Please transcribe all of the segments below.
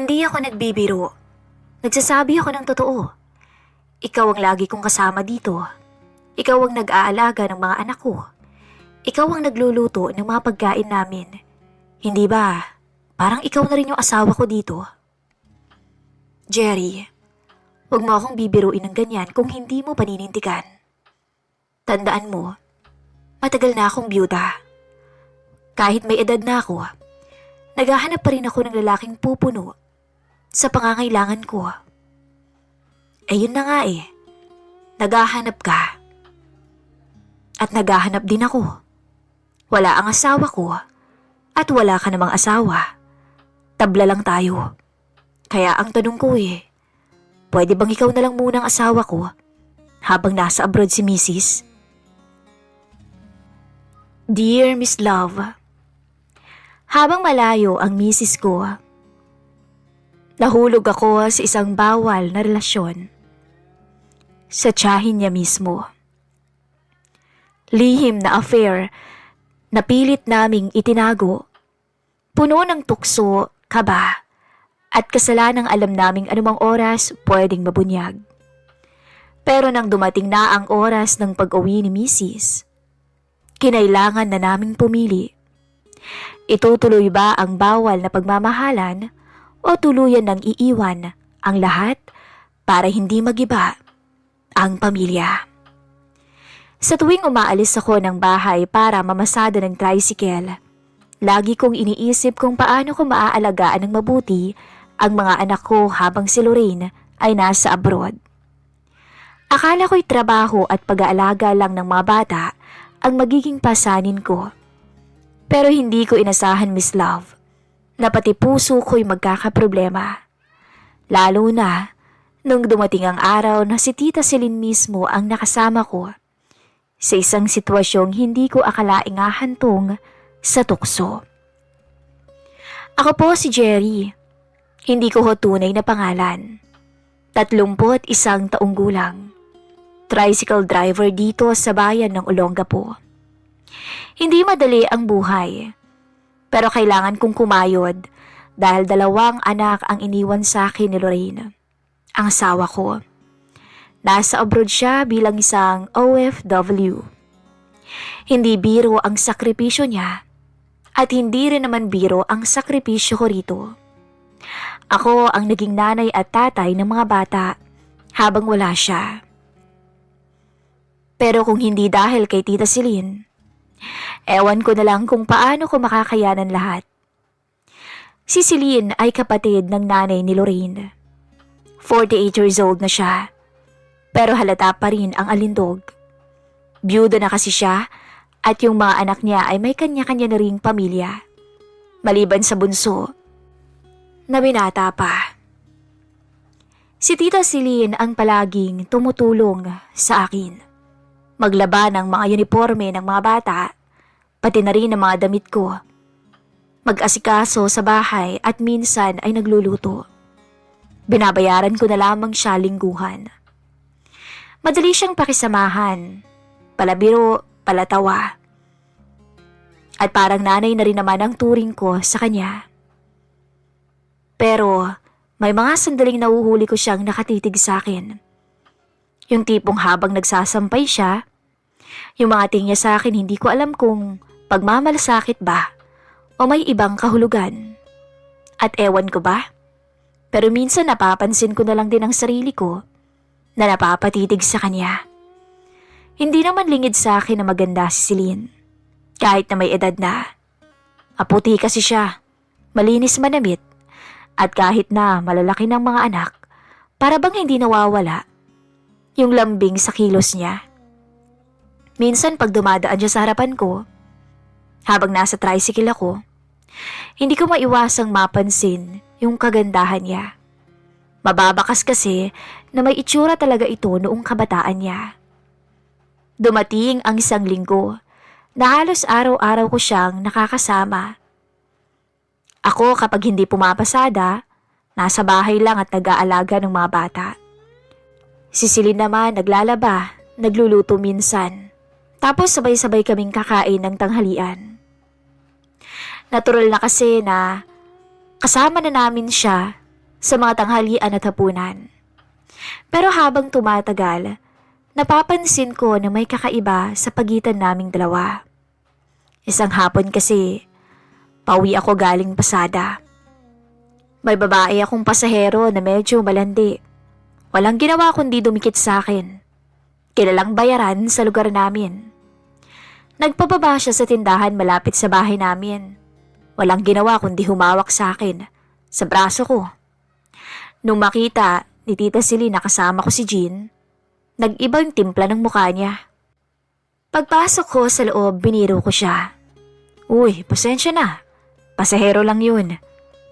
Hindi ako nagbibiro. Nagsasabi ako ng totoo. Ikaw ang lagi kong kasama dito. Ikaw ang nag-aalaga ng mga anak ko. Ikaw ang nagluluto ng mga pagkain namin. Hindi ba? Parang ikaw na rin yung asawa ko dito. Jerry, huwag mo akong bibiruin ng ganyan kung hindi mo paninintigan. Tandaan mo, matagal na akong byuda. Kahit may edad na ako, naghahanap pa rin ako ng lalaking pupuno sa pangangailangan ko. Yun na nga eh. Naghahanap ka. At naghahanap din ako. Wala ang asawa ko at wala ka namang asawa. Tabla lang tayo. Kaya ang tanong ko pwede bang ikaw na lang muna ang asawa ko habang nasa abroad si Mrs.? Dear Miss Love, habang malayo ang Mrs. ko, nahulog ako sa isang bawal na relasyon. Sa tiyahin niya mismo. Lihim na affair na pilit naming itinago. Puno ng tukso, kaba, at kasalanang alam naming anumang oras pwedeng mabunyag. Pero nang dumating na ang oras ng pag-uwi ni Mrs., kinailangan na naming pumili. Itutuloy ba ang bawal na pagmamahalan o tuluyan ng iiwan ang lahat para hindi magiba ang pamilya? Sa tuwing umaalis ako ng bahay para mamasada ng tricycle, lagi kong iniisip kung paano ko maaalagaan ng mabuti ang mga anak ko habang si Lorraine ay nasa abroad. Akala ko'y trabaho at pag-aalaga lang ng mga bata ang magiging pasanin ko. Pero hindi ko inasahan, Miss Love, na pati puso ko'y magkakaproblema. Lalo na nung dumating ang araw na si Tita Celine mismo ang nakasama ko sa isang sitwasyong hindi ko akalaing hahantong sa tukso. Ako po si Jerry. Hindi ko tunay na pangalan. 31 taong gulang. Tricycle driver dito sa bayan ng Olongapo. Hindi madali ang buhay. Pero kailangan kong kumayod dahil 2 anak ang iniwan sa akin ni Lorraine, ang asawa ko. Nasa abroad siya bilang isang OFW. Hindi biro ang sakripisyo niya at hindi rin naman biro ang sakripisyo ko rito. Ako ang naging nanay at tatay ng mga bata habang wala siya. Pero kung hindi dahil kay Tita Celine, ewan ko na lang kung paano ko makakayanan lahat. Si Celine ay kapatid ng nanay ni Lorraine. 48 years old na siya, pero halata pa rin ang alindog. Byuda na kasi siya at yung mga anak niya ay may kanya-kanya na ring pamilya. Maliban sa bunso, na binata pa. Si Tita Celine ang palaging tumutulong sa akin. Maglaba ng mga uniforme ng mga bata, pati na rin ang mga damit ko. Mag-asikaso sa bahay at minsan ay nagluluto. Binabayaran ko na lamang siya lingguhan. Madali siyang pakisamahan, palabiro, palatawa. At parang nanay na rin naman ang turing ko sa kanya. Pero may mga sandaling nahuhuli ko siyang nakatitig sa akin. Yung tipong habang nagsasampay siya, yung mga tingin niya sa akin hindi ko alam kung pagmamalasakit ba o may ibang kahulugan. At ewan ko ba? Pero minsan napapansin ko na lang din ang sarili ko na napapatitig sa kanya. Hindi naman lingid sa akin na maganda si Celine, kahit na may edad na. Maputi kasi siya, malinis manamit, at kahit na malalaki ng mga anak, para bang hindi nawawala yung lambing sa kilos niya. Minsan pag dumadaan siya sa harapan ko, habang nasa tricycle ako, hindi ko maiwasang mapansin yung kagandahan niya. Mababakas kasi na may itsura talaga ito noong kabataan niya. Dumating ang isang linggo na halos araw-araw ko siyang nakakasama. Ako kapag hindi pumapasada, nasa bahay lang at nag-aalaga ng mga bata. Si Celine naman naglalaba, nagluluto minsan. Tapos sabay-sabay kaming kakain ng tanghalian. Natural na kasi na kasama na namin siya sa mga tanghalian at hapunan. Pero habang tumatagal, napapansin ko na may kakaiba sa pagitan naming dalawa. Isang hapon kasi, pauwi ako galing pasada. May babae akong pasahero na medyo malandi. Walang ginawa kundi dumikit sa akin. Kilalang bayaran sa lugar namin. Nagpababa siya sa tindahan malapit sa bahay namin. Walang ginawa kundi humawak sa akin, sa braso ko. Nung makita ni Tita Celine na kasama ko si Jean, nag-ibang timpla ng mukha niya. Pagpasok ko sa loob, biniro ko siya. Uy, pasensya na. Pasahero lang yun.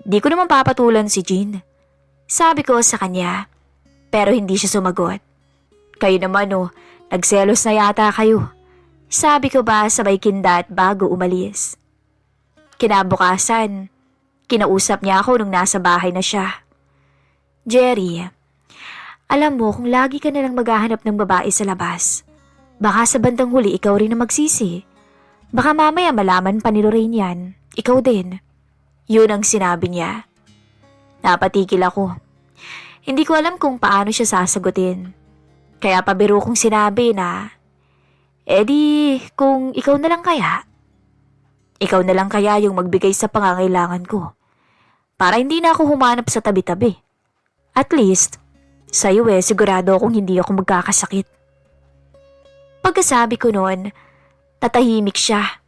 Di ko naman papatulan si Jean. Sabi ko sa kanya, pero hindi siya sumagot. Kayo naman nagselos na yata kayo. Sabi ko ba sabay kindat bago umalis. Kinabukasan, kinausap niya ako nung nasa bahay na siya. Jerry, alam mo kung lagi ka nalang maghahanap ng babae sa labas, baka sa bandang huli ikaw rin na magsisi. Baka mamaya malaman pa ni Lorraine yan, ikaw din. Yun ang sinabi niya. Napatigil ako. Hindi ko alam kung paano siya sasagutin. Kaya pabiro kong sinabi na, kung ikaw na lang kaya? Ikaw na lang kaya yung magbigay sa pangangailangan ko. Para hindi na ako humanap sa tabi-tabi. At least, sa'yo sigurado akong hindi ako magkakasakit. Pagkasabi ko noon, tatahimik siya.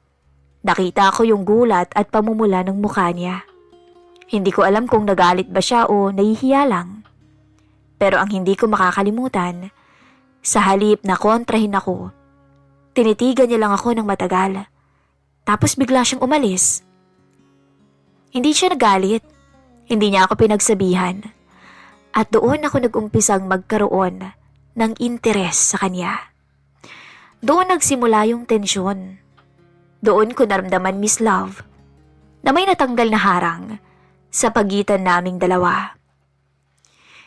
Nakita ko yung gulat at pamumula ng mukha niya. Hindi ko alam kung nagalit ba siya o nahihiya lang. Pero ang hindi ko makakalimutan, sa halip na kontrahin ako, tinitigan niya lang ako ng matagal. Tapos bigla siyang umalis. Hindi siya nagalit. Hindi niya ako pinagsabihan. At doon ako nag-umpisang magkaroon ng interes sa kanya. Doon nagsimula yung tensyon. Doon ko naramdaman, Miss Love, na may natanggal na harang sa pagitan naming dalawa.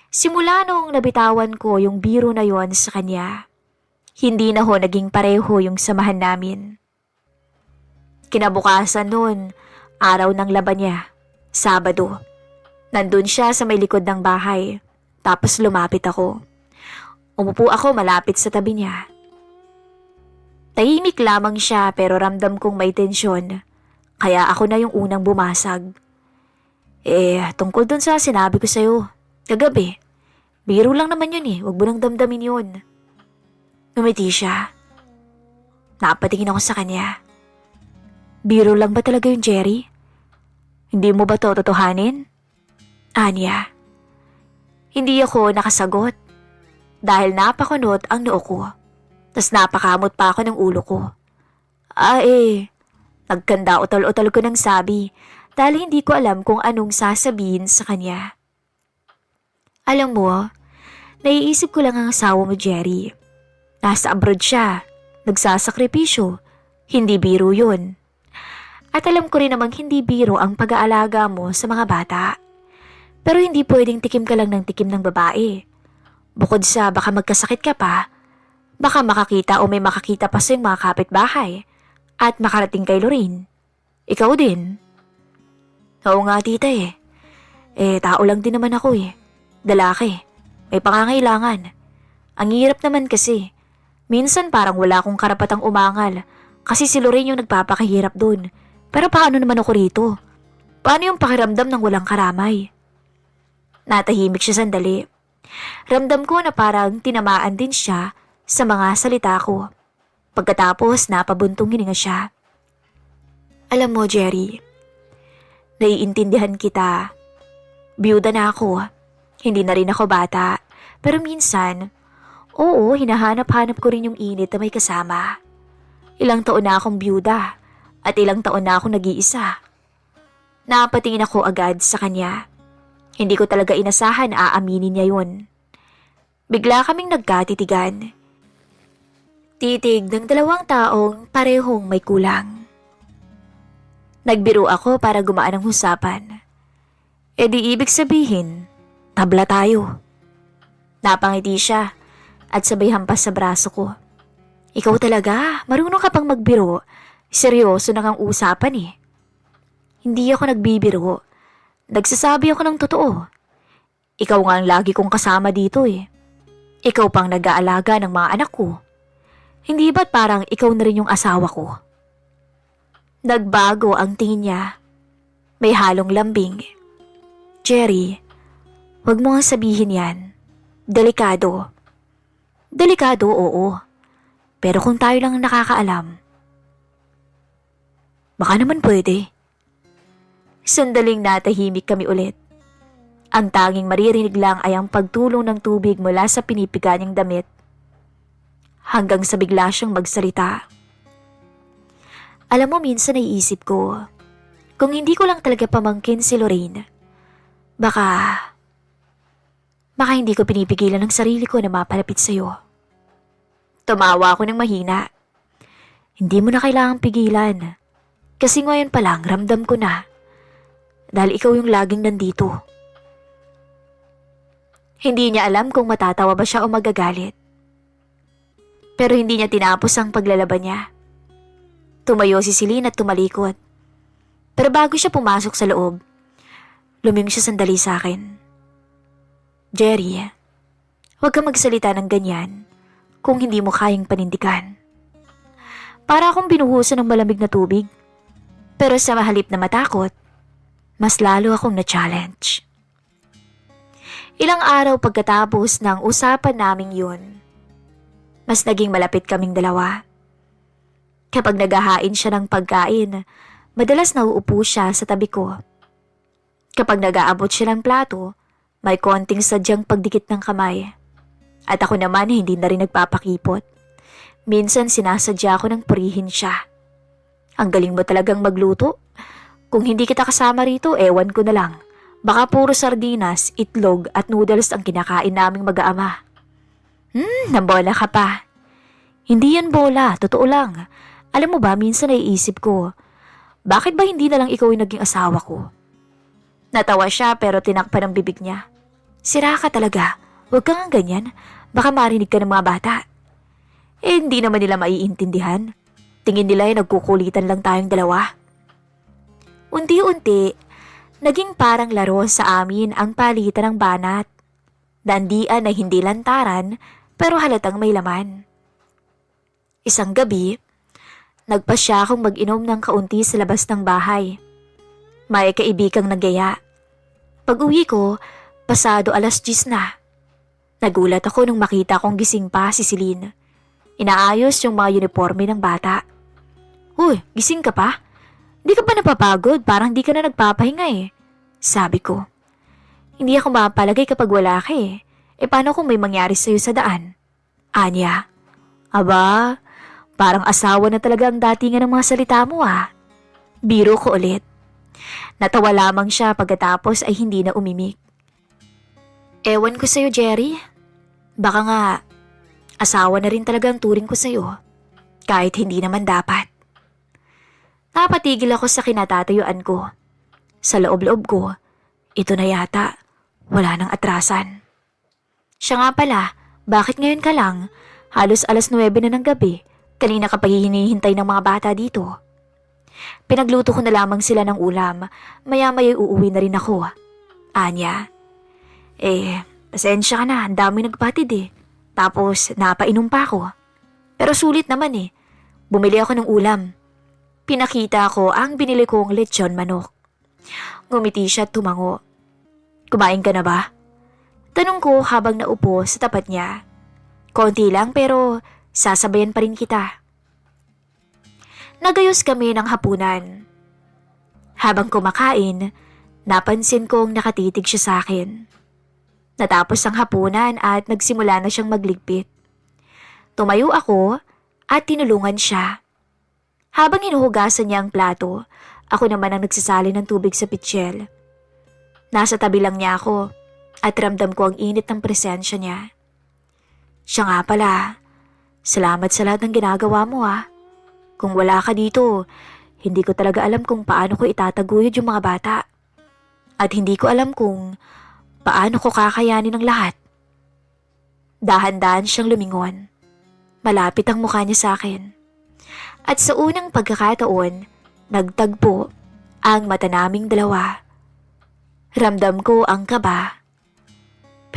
Simula nung nabitawan ko yung biro na yon sa kanya, hindi na naging pareho yung samahan namin. Kinabukasan nun, araw ng laban niya, Sabado. Nandun siya sa may likod ng bahay, tapos lumapit ako. Umupo ako malapit sa tabi niya. Tahimik lamang siya pero ramdam kong may tensyon, kaya ako na yung unang bumasag. Tungkol dun sa sinabi ko sa'yo, kagabi, biro lang naman yun wag mo nang damdamin yun. Ngumiti siya. Napatingin ako sa kanya. Biro lang ba talaga yung Jerry? Hindi mo ba to totohanin? Anya. Hindi ako nakasagot dahil napakunot ang noo ko. Tas napakamot pa ako ng ulo ko. Nagkanda utol-utol ko ng sabi dahil hindi ko alam kung anong sasabihin sa kanya. Alam mo, naiisip ko lang ang asawa mo, Jerry. Nasa abroad siya, nagsasakripisyo, hindi biro yun. At alam ko rin namang hindi biro ang pag-aalaga mo sa mga bata. Pero hindi pwedeng tikim ka lang ng tikim ng babae. Bukod sa baka magkasakit ka pa, baka makakita o may makakita pa sa yung mga kapitbahay at makarating kay Lorraine. Ikaw din. Oo nga tita tao lang din naman ako Lalaki. May pangangailangan. Ang hirap naman kasi. Minsan parang wala akong karapatang umangal kasi si Lorraine yung nagpapakahirap dun. Pero paano naman ako rito? Paano yung pakiramdam ng walang karamay? Natahimik siya sandali. Ramdam ko na parang tinamaan din siya sa mga salita ko. Pagkatapos napabuntong hininga siya. Alam mo, Jerry, naiintindihan kita. Biyuda na ako. Hindi na rin ako bata. Pero minsan, hinahanap-hanap ko rin yung init na may kasama. Ilang taon na akong biyuda. At ilang taon na akong nag-iisa. Napatingin ako agad sa kanya. Hindi ko talaga inasahan na aaminin niya yun. Bigla kaming nagkatitigan. Titig ng dalawang taong parehong may kulang. Nagbiro ako para gumaan ang usapan. Di ibig sabihin, tabla tayo. Napangiti siya at sabay hampas sa braso ko. Ikaw talaga, marunong ka pang magbiro. Seryoso na ang usapan Hindi ako nagbibiro. Nagsasabi ako ng totoo. Ikaw nga ang lagi kong kasama dito eh. Ikaw pang nag-aalaga ng mga anak ko. Hindi ba't parang ikaw na rin yung asawa ko? Nagbago ang tingin niya. May halong lambing. Jerry, wag mo nga sabihin yan. Delikado. Delikado, oo. Pero kung tayo lang ang nakakaalam, baka naman pwede. Sandaling natahimik kami ulit. Ang tanging maririnig lang ay ang pagtulong ng tubig mula sa pinipiga niyang damit. Hanggang sa bigla siyang magsalita. Alam mo, minsan naiisip ko, kung hindi ko lang talaga pamangkin si Lorraine, baka hindi ko pinipigilan ng sarili ko na mapalapit sa'yo. Tumawa ako ng mahina. Hindi mo na kailangang pigilan. Kasi ngayon pa lang ramdam ko na. Dahil ikaw yung laging nandito. Hindi niya alam kung matatawa ba siya o magagalit. Pero hindi niya tinapos ang paglalaban niya. Tumayo si Celine at tumalikod. Pero bago siya pumasok sa loob, luming siya sandali sa akin. Jerry, huwag kang magsalita ng ganyan kung hindi mo kayang panindigan. Para akong binuhusan ng malamig na tubig. Pero sa mahalip na matakot, mas lalo akong na-challenge. Ilang araw pagkatapos ng usapan naming yun, mas naging malapit kaming dalawa. Kapag naghahain siya ng pagkain, madalas nauupo siya sa tabi ko. Kapag nag-aabot siya ng plato, may konting sadyang pagdikit ng kamay. At ako naman hindi na rin nagpapakipot. Minsan sinasadya ko ng purihin siya. Ang galing mo talagang magluto. Kung hindi kita kasama rito, ewan ko na lang. Baka puro sardinas, itlog at noodles ang kinakain naming mag-aama. Nambola ka pa. Hindi yan bola, totoo lang. Alam mo ba, minsan naiisip ko, bakit ba hindi na lang ikaw yung naging asawa ko? Natawa siya pero tinakpan ang bibig niya. Sira ka talaga, huwag kang ganyan, baka marinig ka ng mga bata. Hindi naman nila maiintindihan. Tingin nila ay nagkukulitan lang tayong dalawa. Unti-unti, naging parang laro sa amin ang palitan ng banat. Dandian na hindi lantaran pero halatang may laman. Isang gabi, nagpasya akong mag-inom ng kaunti sa labas ng bahay. May kaibigang nagyaya. Pag-uwi ko, pasado 10:00 na. Nagulat ako nung makita kong gising pa si Celine. Inaayos yung mga uniforme ng bata. Uy, gising ka pa? Hindi ka pa napapagod? Parang di ka na nagpapahinga eh. Sabi ko. Hindi ako mapalagay kapag wala ka eh. Paano kung may mangyari sa'yo sa daan? Anya. Aba, parang asawa na talaga ang datingan ng mga salita mo ah. Biro ko ulit. Natawa lamang siya pagkatapos ay hindi na umimik. Ewan ko sa'yo, Jerry. Baka nga, asawa na rin talaga ang turing ko sa'yo. Kahit hindi naman dapat. Napatigil ako sa kinatatayuan ko. Sa loob-loob ko, ito na yata, wala nang atrasan. Siya nga pala, bakit ngayon ka lang? Halos 9:00 na ng gabi, kanina ka pa hinihintay ng mga bata dito. Pinagluto ko na lamang sila ng ulam, maya-maya uuwi na rin ako. Anya, pasensya ka na, ang dami nagpatid eh. Tapos napainom pa ako. Pero sulit naman eh, bumili ako ng ulam. Pinakita ko ang binili kong lechon manok. Ngumiti siya at tumango. Kumain ka na ba? Tanong ko habang naupo sa tapat niya. Konti lang pero sasabayan pa rin kita. Nagayos kami ng hapunan. Habang kumakain, napansin kong nakatitig siya sa akin. Natapos ang hapunan at nagsimula na siyang magligpit. Tumayo ako at tinulungan siya. Habang hinuhugasan niya ang plato, ako naman ang nagsasali ng tubig sa pitsyel. Nasa tabi lang niya ako at ramdam ko ang init ng presensya niya. Siya nga pala, salamat sa lahat ng ginagawa mo ah. Kung wala ka dito, hindi ko talaga alam kung paano ko itataguyod yung mga bata. At hindi ko alam kung paano ko kakayanin ang lahat. Dahan-dahan siyang lumingon. Malapit ang mukha niya sa akin. At sa unang pagkakataon, nagtagpo ang mata naming dalawa. Ramdam ko ang kaba.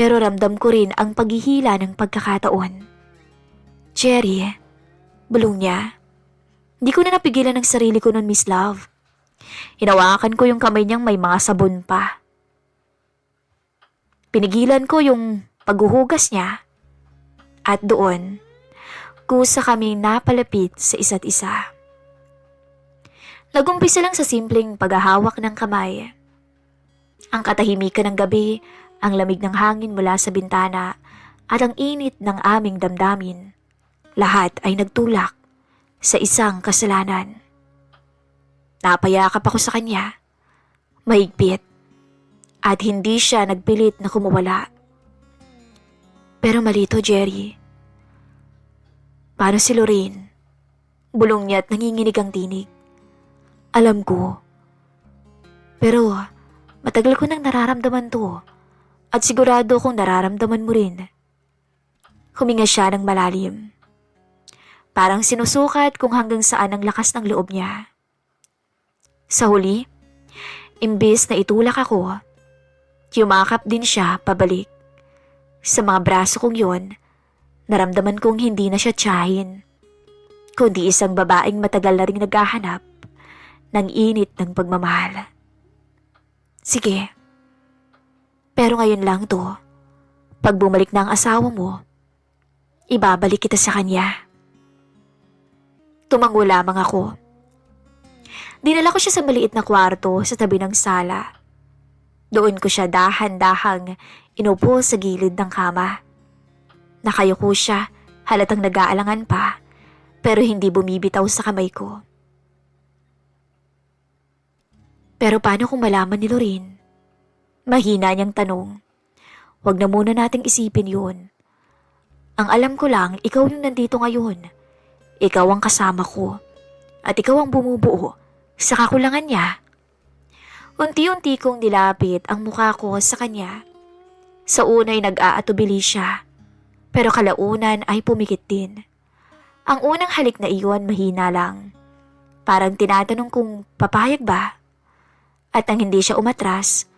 Pero ramdam ko rin ang paghihila ng pagkakataon. Jerry, bulong niya. Hindi ko na napigilan ng sarili ko nun, Miss Love. Hinawakan ko yung kamay niyang may mga sabon pa. Pinigilan ko yung paghuhugas niya. At doon, kusa kaming napalapit sa isa't isa. Nagumpisa lang sa simpleng paghahawak ng kamay. Ang katahimikan ng gabi, ang lamig ng hangin mula sa bintana, at ang init ng aming damdamin. Lahat ay nagtulak sa isang kasalanan. Napayakap ako sa kanya, mahigpit, at hindi siya nagpilit na kumuwala. Pero malito, Jerry. Paano si Lorraine? Bulong niya at nanginginig ang tinig. Alam ko. Pero matagal ko nang nararamdaman to, at sigurado kong nararamdaman mo rin. Huminga siya ng malalim. Parang sinusukat kung hanggang saan ang lakas ng loob niya. Sa huli, imbis na itulak ako, yumakap din siya pabalik. Sa mga braso kong yon, naramdaman kong hindi na siya tiyahin, kundi isang babaeng matagal na rin naghahanap ng init ng pagmamahal. Sige, pero ngayon lang to. Pag bumalik na ang asawa mo, ibabalik kita sa kanya. Tumango lamang ako. Dinala ko siya sa maliit na kwarto sa tabi ng sala. Doon ko siya dahan-dahang inupo sa gilid ng kama. Nakayuko siya, halatang nag-aalangan pa, pero hindi bumibitaw sa kamay ko. Pero paano kung malaman ni Lorraine? Mahina niyang tanong. Huwag na muna nating isipin yun. Ang alam ko lang, ikaw yung nandito ngayon. Ikaw ang kasama ko. At ikaw ang bumubuo sa kakulangan niya. Unti-unti kong nilapit ang mukha ko sa kanya. Sa unay nag-aatubili siya, pero kalaunan ay pumikit din. Ang unang halik na iyon mahina lang. Parang tinatanong kung papayag ba? At nang hindi siya umatras,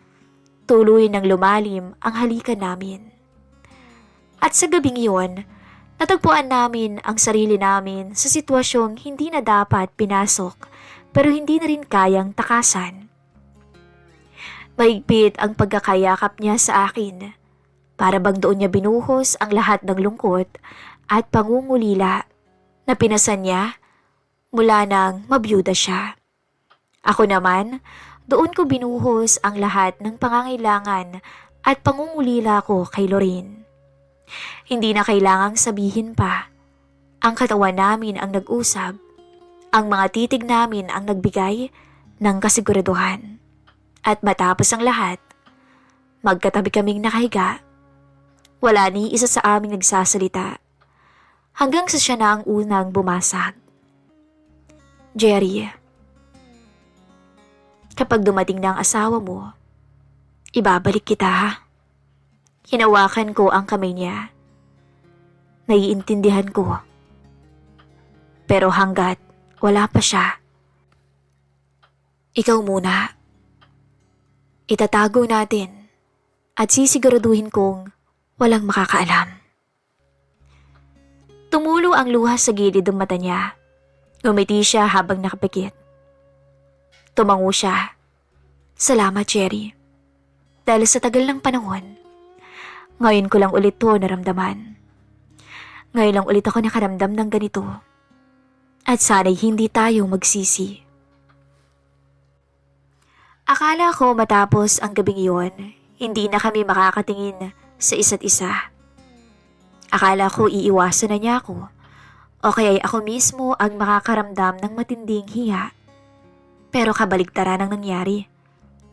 tuloy nang lumalim ang halikan namin. At sa gabing iyon, natagpuan namin ang sarili namin sa sitwasyong hindi na dapat pinasok pero hindi na rin kayang takasan. Mahigpit ang pagkakayakap niya sa akin. Para bang doon niya binuhos ang lahat ng lungkot at pangungulila na pinasan niya mula nang mabiyuda siya. Ako naman, doon ko binuhos ang lahat ng pangangailangan at pangungulila ko kay Lorraine. Hindi na kailangang sabihin pa. Ang katawan namin ang nag-usab. Ang mga titig namin ang nagbigay ng kasiguraduhan. At matapos ang lahat, magkatabi kaming nakahiga. Wala ni isa sa aming nagsasalita. Hanggang sa siya na ang unang bumasag. Jerry, kapag dumating na ang asawa mo, ibabalik kita ha. Hinawakan ko ang kamay niya. Naiintindihan ko. Pero hanggat wala pa siya, ikaw muna. Itatago natin at sisiguraduhin kong walang makakaalam. Tumulo ang luha sa gilid ng mata niya. Ngumiti siya habang nakapikit. Tumango siya. Salamat, Jerry. Dahil sa tagal ng panahon, ngayon ko lang ulit to naramdaman. Ngayon lang ulit ako nakaramdam ng ganito. At sana'y hindi tayo magsisi. Akala ko matapos ang gabing iyon, hindi na kami makakatingin sa isa't isa. Akala ko iiwasan na niya ako, o kaya'y ako mismo ang makakaramdam ng matinding hiya. Pero kabaligtaran ang nangyari.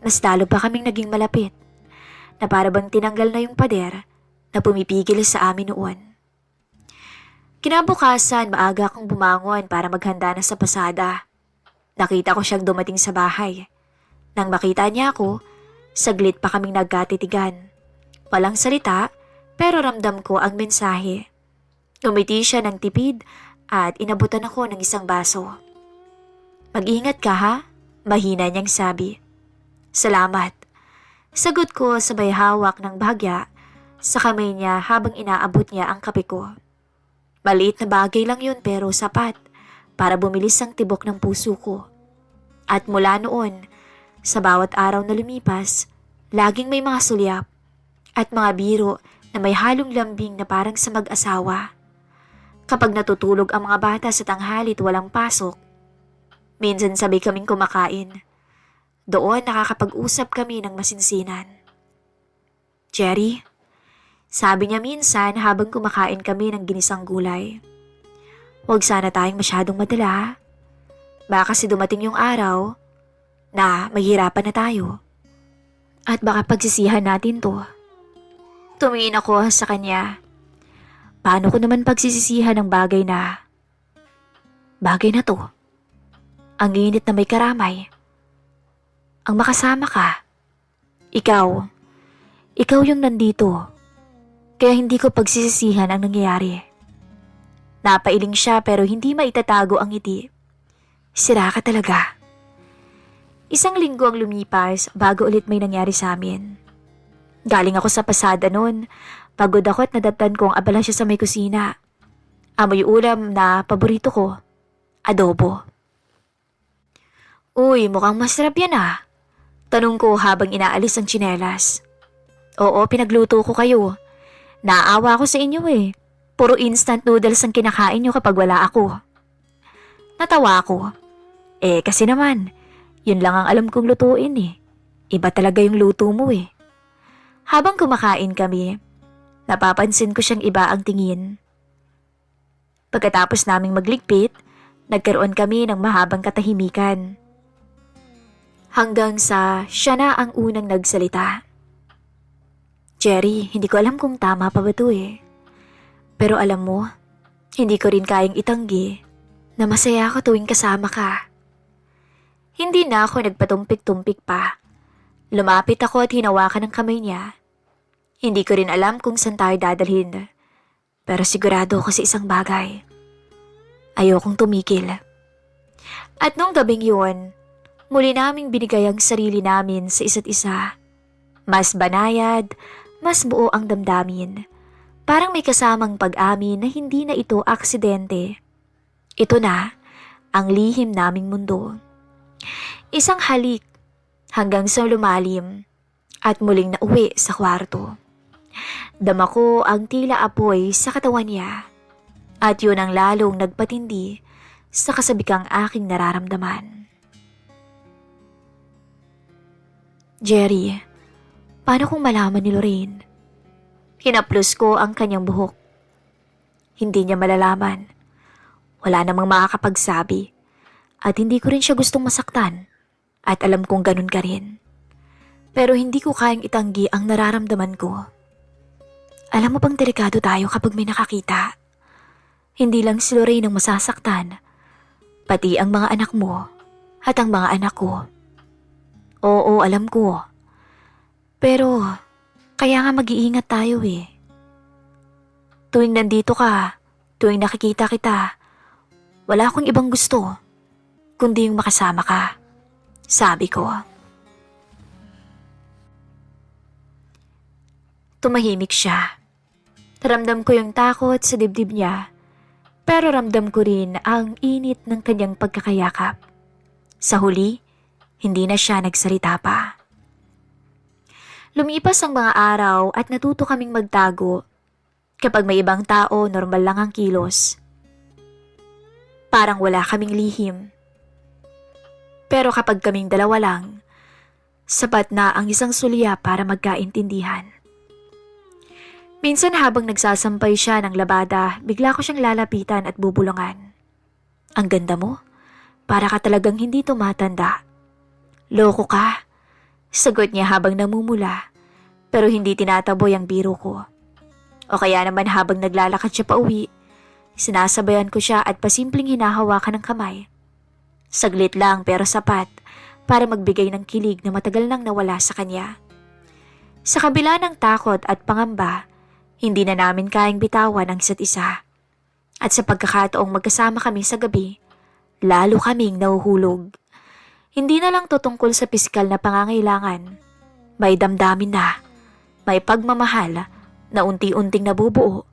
Mas lalo pa kaming naging malapit, na para bang tinanggal na yung pader na pumipigil sa amin noon. Kinabukasan, maaga akong bumangon para maghanda na sa pasada. Nakita ko siyang dumating sa bahay. Nang makita niya ako, saglit pa kaming nagkatitigan. Walang salita, pero ramdam ko ang mensahe. Ngumiti siya ng tipid at inabutan ako ng isang baso. Mag-ingat ka ha? Mahina niyang sabi. Salamat. Sagot ko sabay hawak ng bahagya sa kamay niya habang inaabot niya ang kape ko. Maliit na bagay lang yun pero sapat para bumilis ang tibok ng puso ko. At mula noon, sa bawat araw na lumipas, laging may mga sulyap at mga biro na may halong lambing na parang sa mag-asawa. Kapag natutulog ang mga bata sa tanghalit walang pasok, minsan sabay kaming kumakain. Doon nakakapag-usap kami ng masinsinan. Jerry, sabi niya minsan habang kumakain kami ng ginisang gulay. Huwag sana tayong masyadong madala. Baka kasi dumating yung araw na mahirapan na tayo. At baka pagsisihan natin to. Tumingin ako sa kanya. Paano ko naman pagsisisihan ng bagay na to? Ang init na may karamay. Ang makasama ka. Ikaw yung nandito. Kaya hindi ko pagsisisihan ang nangyayari. Napailing siya pero hindi maitatago ang ngiti. Sira ka talaga. Isang linggo ang lumipas bago ulit may nangyari sa amin. Galing ako sa pasada noon. Pagod ako at nadatnan kong abala siya sa may kusina. Amoy ulam na paborito ko. Adobo. Uy, mukhang masarap yan ah. Tanong ko habang inaalis ang tsinelas. Oo, pinagluto ko kayo. Naawa ako sa inyo eh. Puro instant noodles ang kinakain nyo kapag wala ako. Natawa ako. Kasi naman, yun lang ang alam kong lutuin eh. Iba talaga yung luto mo eh. Habang kumakain kami, napapansin ko siyang iba ang tingin. Pagkatapos naming magligpit, nagkaroon kami ng mahabang katahimikan. Hanggang sa siya na ang unang nagsalita. Jerry, hindi ko alam kung tama pa ba ito eh. Pero alam mo, hindi ko rin kayang itanggi na masaya ako tuwing kasama ka. Hindi na ako nagpatumpik-tumpik pa. Lumapit ako at hinawakan ang kamay niya. Hindi ko rin alam kung saan tayo dadalhin. Pero sigurado ako sa isang bagay. Ayokong tumigil. At nung gabing yun, muli naming binigay ang sarili namin sa isa't isa. Mas banayad, mas buo ang damdamin. Parang may kasamang pag-amin na hindi na ito aksidente. Ito na ang lihim naming mundo. Isang halik hanggang sa lumalim at muling nauwi sa kwarto. Dama ko ang tila apoy sa katawan niya at yun ang lalong nagpatindi sa kasabikang aking nararamdaman. Jerry, paano kung malaman ni Lorraine? Hinaplos ko ang kanyang buhok. Hindi niya malalaman. Wala namang makakapagsabi. At hindi ko rin siya gustong masaktan. At alam kong ganun ka rin. Pero hindi ko kayang itanggi ang nararamdaman ko. Alam mo bang delikado tayo kapag may nakakita? Hindi lang si Lorraine ang masasaktan. Pati ang mga anak mo at ang mga anak ko. Oo, alam ko. Pero kaya nga mag-iingat tayo eh. Tuwing nandito ka, tuwing nakikita kita, wala akong ibang gusto, kundi yung makasama ka, sabi ko. Tumahimik siya. Ramdam ko yung takot sa dibdib niya, pero ramdam ko rin ang init ng kanyang pagkakayakap. Sa huli, hindi na siya nagsalita pa. Lumipas ang mga araw at natuto kaming magtago. Kapag may ibang tao, normal lang ang kilos. Parang wala kaming lihim. Pero kapag kaming dalawa lang, sapat na ang isang sulya para magkaintindihan. Minsan habang nagsasampay siya ng labada, bigla ko siyang lalapitan at bubulungan. Ang ganda mo, para ka talagang hindi tumatanda. Loko ka, sagot niya habang namumula, pero hindi tinataboy ang biro ko. O kaya naman habang naglalakad siya pauwi, sinasabayan ko siya at pasimpleng hinahawakan ng kamay. Saglit lang pero sapat para magbigay ng kilig na matagal nang nawala sa kanya. Sa kabila ng takot at pangamba, hindi na namin kayang bitawan ang isa't isa. At sa pagkakataong magkasama kami sa gabi, lalo kaming nahuhulog. Hindi na lang to tungkol sa pisikal na pangangailangan. May damdamin na, may pagmamahal, na unti-unting nabubuo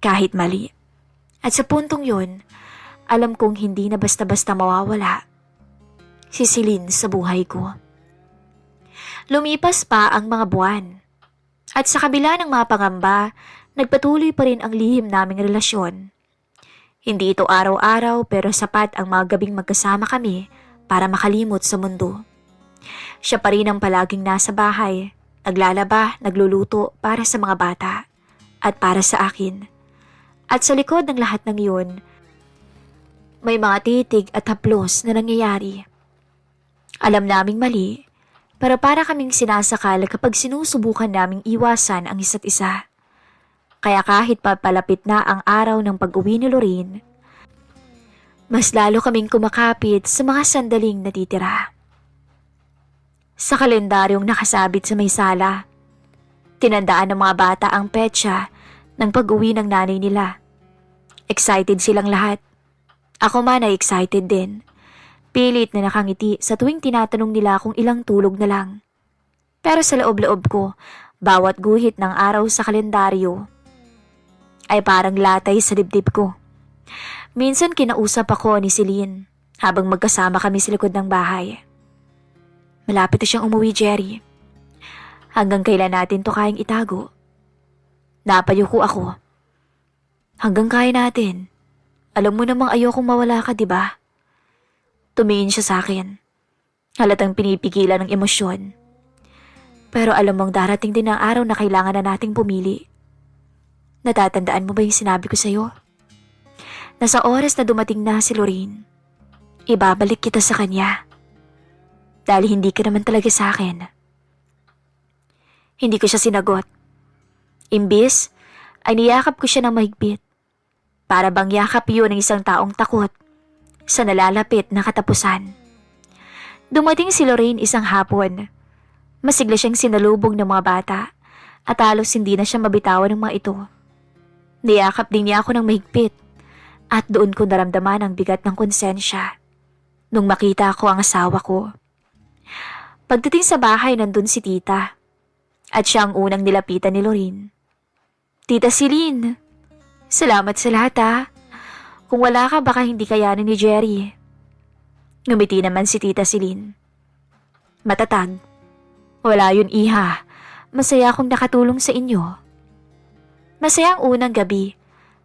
kahit mali. At sa puntong yun, alam kong hindi na basta-basta mawawala si Celine sa buhay ko. Lumipas pa ang mga buwan. At sa kabila ng mga pangamba, nagpatuloy pa rin ang lihim naming relasyon. Hindi ito araw-araw pero sapat ang mga gabing magkasama kami para makalimot sa mundo. Siya pa rin ang palaging nasa bahay, naglalaba, nagluluto para sa mga bata at para sa akin. At sa likod ng lahat ng iyon, may mga titig at haplos na nangyayari. Alam naming mali, pero para kaming sinasakal kapag sinusubukan naming iwasan ang isa't isa. Kaya kahit papalapit na ang araw ng pag-uwi ni Lorraine, mas lalo kaming kumakapit sa mga sandaling natitira. Sa kalendaryong nakasabit sa may sala, tinandaan ng mga bata ang petsa ng pag-uwi ng nanay nila. Excited silang lahat. Ako man ay excited din. Pilit na nakangiti sa tuwing tinatanong nila kung ilang tulog na lang. Pero sa loob-loob ko, bawat guhit ng araw sa kalendaryo ay parang latay sa dibdib ko. Minsan kinausap ako ni Celine habang magkasama kami sa likod ng bahay. Malapit na siyang umuwi, Jerry. Hanggang kailan natin to kayang itago? Napayuko ako. Hanggang kaya natin. Alam mo namang ayokong mawala ka, di ba? Tumingin siya sa akin. Halatang pinipigilan ng emosyon. Pero alam mong darating din ang araw na kailangan na nating pumili. Natatandaan mo ba yung sinabi ko sa'yo? Na sa oras na dumating na si Lorraine, ibabalik kita sa kanya. Dahil hindi ka naman talaga sa akin. Hindi ko siya sinagot. Imbis, ay niyakap ko siya ng mahigpit. Para bang yakap yun ng isang taong takot sa nalalapit na katapusan. Dumating si Lorraine isang hapon. Masigla siyang sinalubong ng mga bata at halos hindi na siya mabitawan ng mga ito. Niyakap din niya ako ng mahigpit at doon ko naramdaman ang bigat ng konsensya nung makita ko ang asawa ko. Pagdating sa bahay, nandun si tita at siya ang unang nilapitan ni Lorraine. Tita Celine, salamat sa lahat ha. Kung wala ka baka hindi kayanin ni Jerry. Ngumiti naman si Tita Celine. Matatag. Wala yun, iha. Masaya akong nakatulong sa inyo. Masaya ang unang gabi.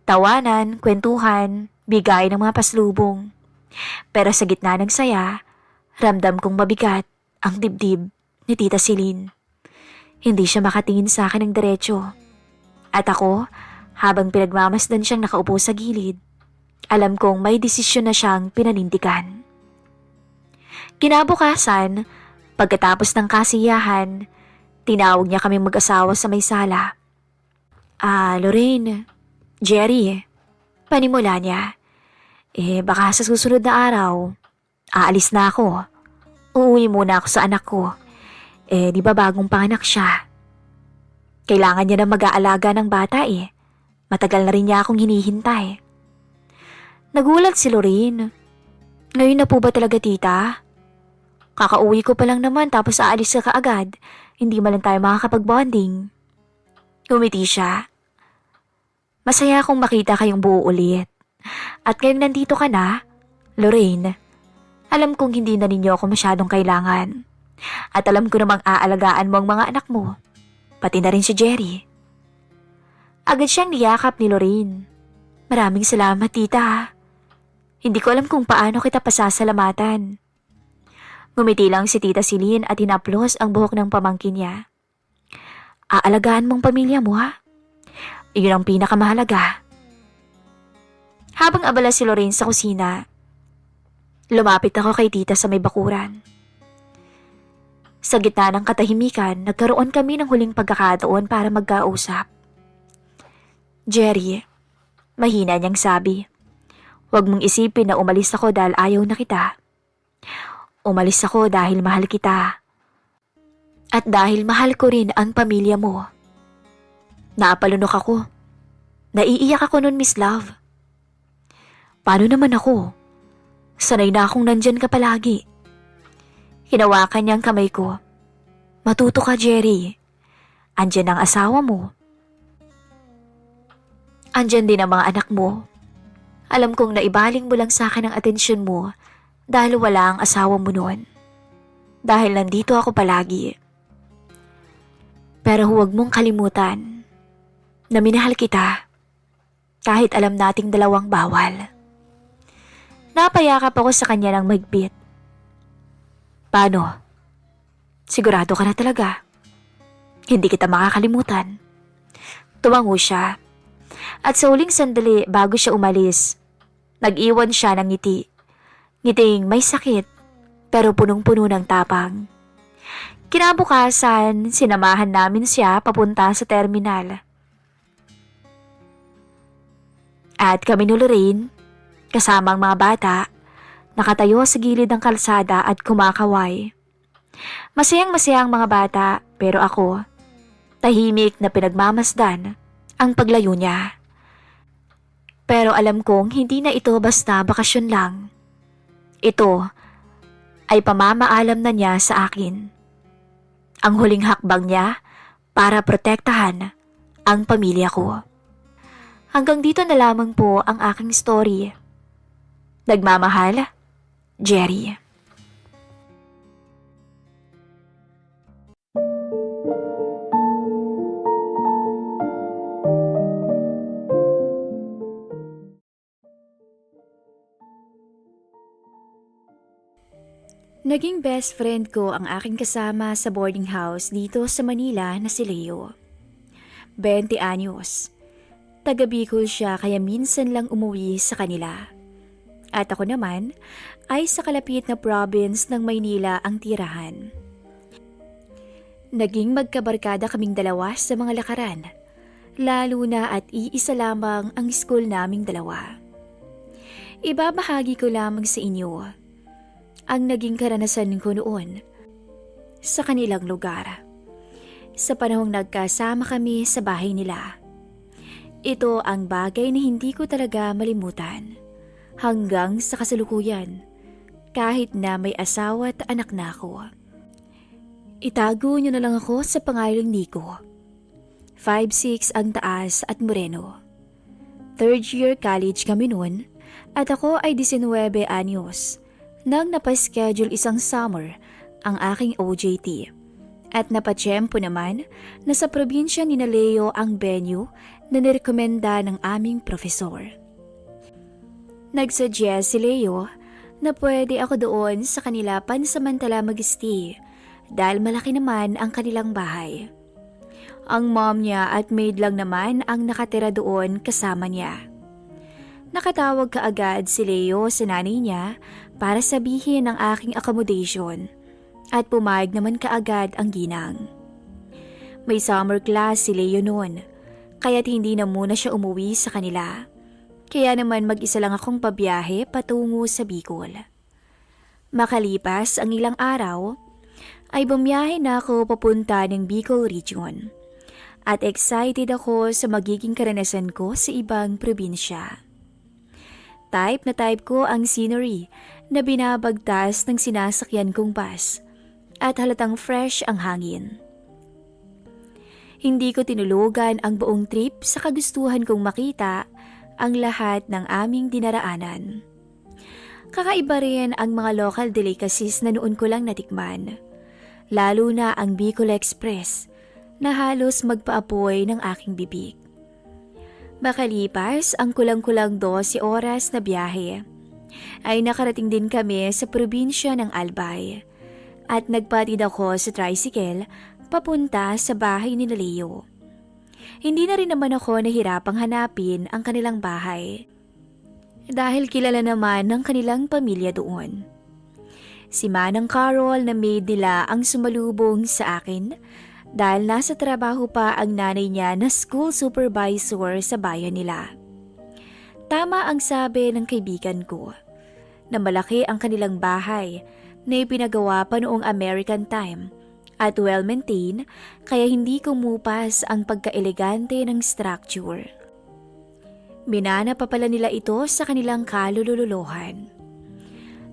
Tawanan, kwentuhan, bigay ng mga paslubong. Pero sa gitna ng saya, ramdam kong mabigat ang dibdib ni Tita Celine. Hindi siya makatingin sa akin ng diretsyo. At ako, habang pinagmamasdan siyang nakaupo sa gilid, alam kong may desisyon na siyang pinanindigan. Kinabukasan, pagkatapos ng kasiyahan, tinawag niya kaming mag-asawa sa may sala. Lorraine, Jerry, panimula niya. Baka sa susunod na araw, aalis na ako. Uuwi muna ako sa anak ko. Di ba bagong panganak siya? Kailangan niya na mag-aalaga ng bata Matagal na rin niya akong hinihintay. Nagulat si Lorraine. Ngayon na po ba talaga, tita? Kakauwi ko pa lang naman tapos aalis ka kaagad. Hindi man lang tayo makakapag-bonding. Umiti siya. Masaya akong makita kayong buo ulit. At ngayong nandito ka na, Lorraine, alam kong hindi na ninyo ako masyadong kailangan. At alam ko namang aalagaan mo ang mga anak mo. Pati na rin si Jerry. Agad siyang niyakap ni Lorraine. Maraming salamat, tita. Hindi ko alam kung paano kita pasasalamatan. Ngumiti lang si Tita Celine at hinaplos ang buhok ng pamangkin niya. Aalagaan mong pamilya mo, ha? Iyon ang pinakamahalaga. Habang abala si Lorraine sa kusina, lumapit ako kay tita sa may bakuran. Sa gitna ng katahimikan, nagkaroon kami ng huling pagkakataon para magkausap. Jerry, mahina niyang sabi, huwag mong isipin na umalis ako dahil ayaw na kita. Umalis ako dahil mahal kita. At dahil mahal ko rin ang pamilya mo. Naapalunok ako. Naiiyak ako nun, Miss Love. Paano naman ako? Sanay na akong nandyan ka palagi. Hinawakan niya ang kamay ko. Matuto ka, Jerry. Andyan ang asawa mo. Andyan din ang mga anak mo. Alam kong naibaling mo lang sa akin ang atensyon mo dahil wala ang asawa mo noon. Dahil nandito ako palagi. Pero huwag mong kalimutan na minahal kita kahit alam nating dalawang bawal. Napayakap ako sa kanya ng mahigpit. Paano? Sigurado ka na talaga? Hindi kita makakalimutan. Tumango siya. At sa huling sandali bago siya umalis, nag-iwan siya ng ngiti. Ngiting may sakit pero punong-puno ng tapang. Kinabukasan, sinamahan namin siya papunta sa terminal. At kami ni Lorraine, kasama ang mga bata, nakatayo sa gilid ng kalsada at kumakaway. Masayang-masayang mga bata pero ako, tahimik na pinagmamasdan ang paglayo niya. Pero alam kong hindi na ito basta bakasyon lang. Ito ay pamamaalam na niya sa akin. Ang huling hakbang niya para protektahan ang pamilya ko. Hanggang dito na lamang po ang aking story. Nagmamahal, Jerry. Naging best friend ko ang aking kasama sa boarding house dito sa Manila na si Leo. 20 anyos. Taga Bicol siya kaya minsan lang umuwi sa kanila. At ako naman ay sa kalapit na province ng Maynila ang tirahan. Naging magkabarkada kaming dalawa sa mga lakaran, lalo na at iisa lamang ang school naming dalawa. Ibabahagi ko lamang sa inyo ang naging karanasan ko noon sa kanilang lugar. Sa panahong nagkasama kami sa bahay nila. Ito ang bagay na hindi ko talaga malimutan hanggang sa kasalukuyan kahit na may asawa at anak na ako. Itago niyo na lang ako sa pangalang Nico. 5'6" ang taas at moreno. Third year college kami noon at ako ay 19 anyos. Nang napaschedule isang summer ang aking OJT at napatsyempo naman na sa probinsya ni Leo ang venue na nirekomenda ng aming profesor. Nagsuggest si Leo na pwede ako doon sa kanila pansamantala mag-stay dahil malaki naman ang kanilang bahay. Ang mom niya at maid lang naman ang nakatira doon kasama niya. Nakatawag kaagad si Leo sa nanay niya para sabihin ang aking accommodation at pumayag naman kaagad ang ginang. May summer class si Leo noon, kaya't hindi na muna siya umuwi sa kanila. Kaya naman mag-isa lang akong pabiyahe patungo sa Bicol. Makalipas ang ilang araw, ay bumiyahe na ako papunta ng Bicol region. At excited ako sa magiging karanasan ko sa ibang probinsya. Type na type ko ang scenery na binabagtas ng sinasakyan kong bus at halatang fresh ang hangin. Hindi ko tinulugan ang buong trip sa kagustuhan kong makita ang lahat ng aming dinaraanan. Kakaiba rin ang mga local delicacies na noon ko lang natikman, lalo na ang Bicol Express na halos magpaapoy ng aking bibig. Makalipas ang kulang-kulang 12 oras na biyahe, ay nakarating din kami sa probinsya ng Albay at nagpatid ako sa tricycle papunta sa bahay ni Leo. Hindi na rin naman ako nahirapang hanapin ang kanilang bahay dahil kilala naman ng kanilang pamilya doon. Si Manang Carol na maid nila ang sumalubong sa akin dahil nasa trabaho pa ang nanay niya na school supervisor sa bayan nila. Tama ang sabi ng kaibigan ko na malaki ang kanilang bahay na ipinagawa pa noong American time at well-maintained kaya hindi kumupas ang pagka-elegante ng structure. Minana pa pala nila ito sa kanilang kalululuhan.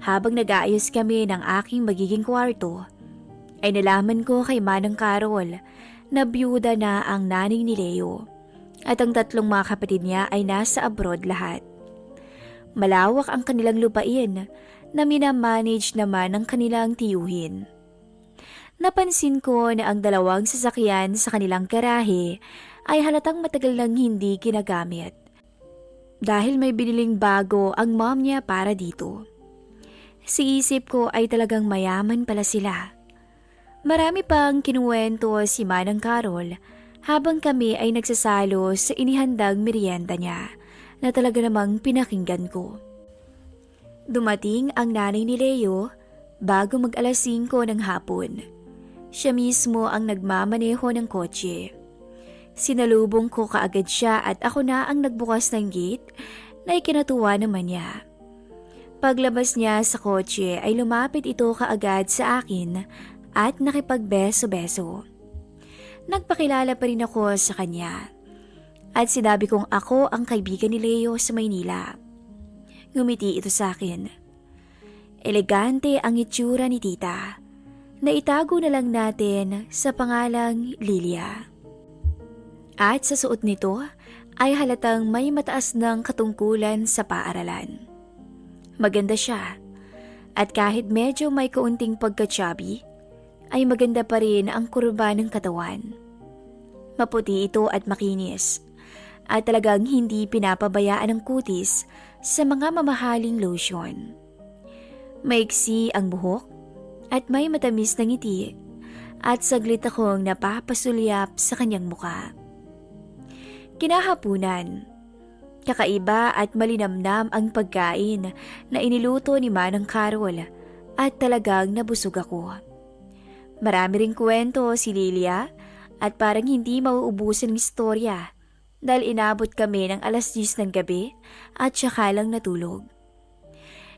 Habang nag-aayos kami ng aking magiging kwarto, ay nalaman ko kay Manang Carol na byuda na ang nanay ni Leo at ang tatlong mga kapatid niya ay nasa abroad lahat. Malawak ang kanilang lupain na minamanage naman ng kanilang tiyuhin. Napansin ko na ang dalawang sasakyan sa kanilang garahe ay halatang matagal nang hindi ginagamit dahil may biniling bago ang mom niya para dito. Sa isip ko ay talagang mayaman pala sila. Marami pang kinuwento si Manang Carol habang kami ay nagsasalo sa inihandang merienda niya na talaga namang pinakinggan ko. Dumating ang nanay ni Leo bago mag-alas 5 ng hapon. Siya mismo ang nagmamaneho ng kotse. Sinalubong ko kaagad siya at ako na ang nagbukas ng gate na ikinatuwa naman niya. Paglabas niya sa kotse ay lumapit ito kaagad sa akin at nakipagbeso-beso. Nagpakilala pa rin ako sa kanya at sinabi kong ako ang kaibigan ni Leo sa Maynila. Ngumiti ito sa akin. Elegante ang itsura ni tita na itago na lang natin sa pangalang Lilia. At sa suot nito ay halatang may mataas ng katungkulan sa paaralan. Maganda siya at kahit medyo may kaunting pagka-chubby ay maganda pa rin ang kurba ng katawan. Maputi ito at makinis at talagang hindi pinapabayaan ng kutis sa mga mamahaling lotion. Maiksi ang buhok at may matamis na ngiti at saglit akong napapasulyap sa kanyang muka. Kinahapunan. Kakaiba at malinamnam ang pagkain na iniluto ni Manang Carol at talagang nabusog ako. Marami ring kwento si Lilia at parang hindi mauubusan ng istorya dahil inabot kami ng alas 10 ng gabi at saka lang natulog.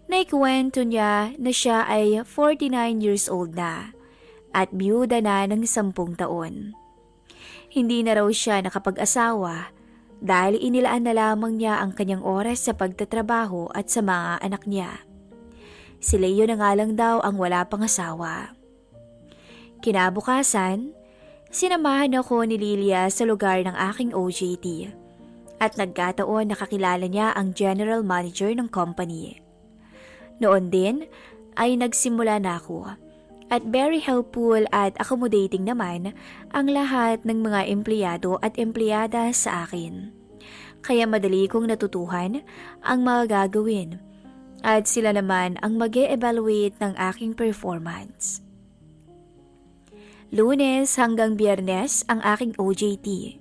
Naikwento niya na siya ay 49 years old na at biyuda na ng 10 taon. Hindi na raw siya nakapag-asawa dahil inilaan na lamang niya ang kanyang oras sa pagtatrabaho at sa mga anak niya. Si Leo na nga lang daw ang wala pang asawa. Kinabukasan, sinamahan ako ni Lilia sa lugar ng aking OJT at nagkataon nakakilala niya ang general manager ng company. Noon din ay nagsimula na ako at very helpful at accommodating naman ang lahat ng mga empleyado at empleyada sa akin. Kaya madali kong natutuhan ang mga gagawin at sila naman ang mag-e-evaluate ng aking performance. Lunes hanggang Biyernes ang aking OJT.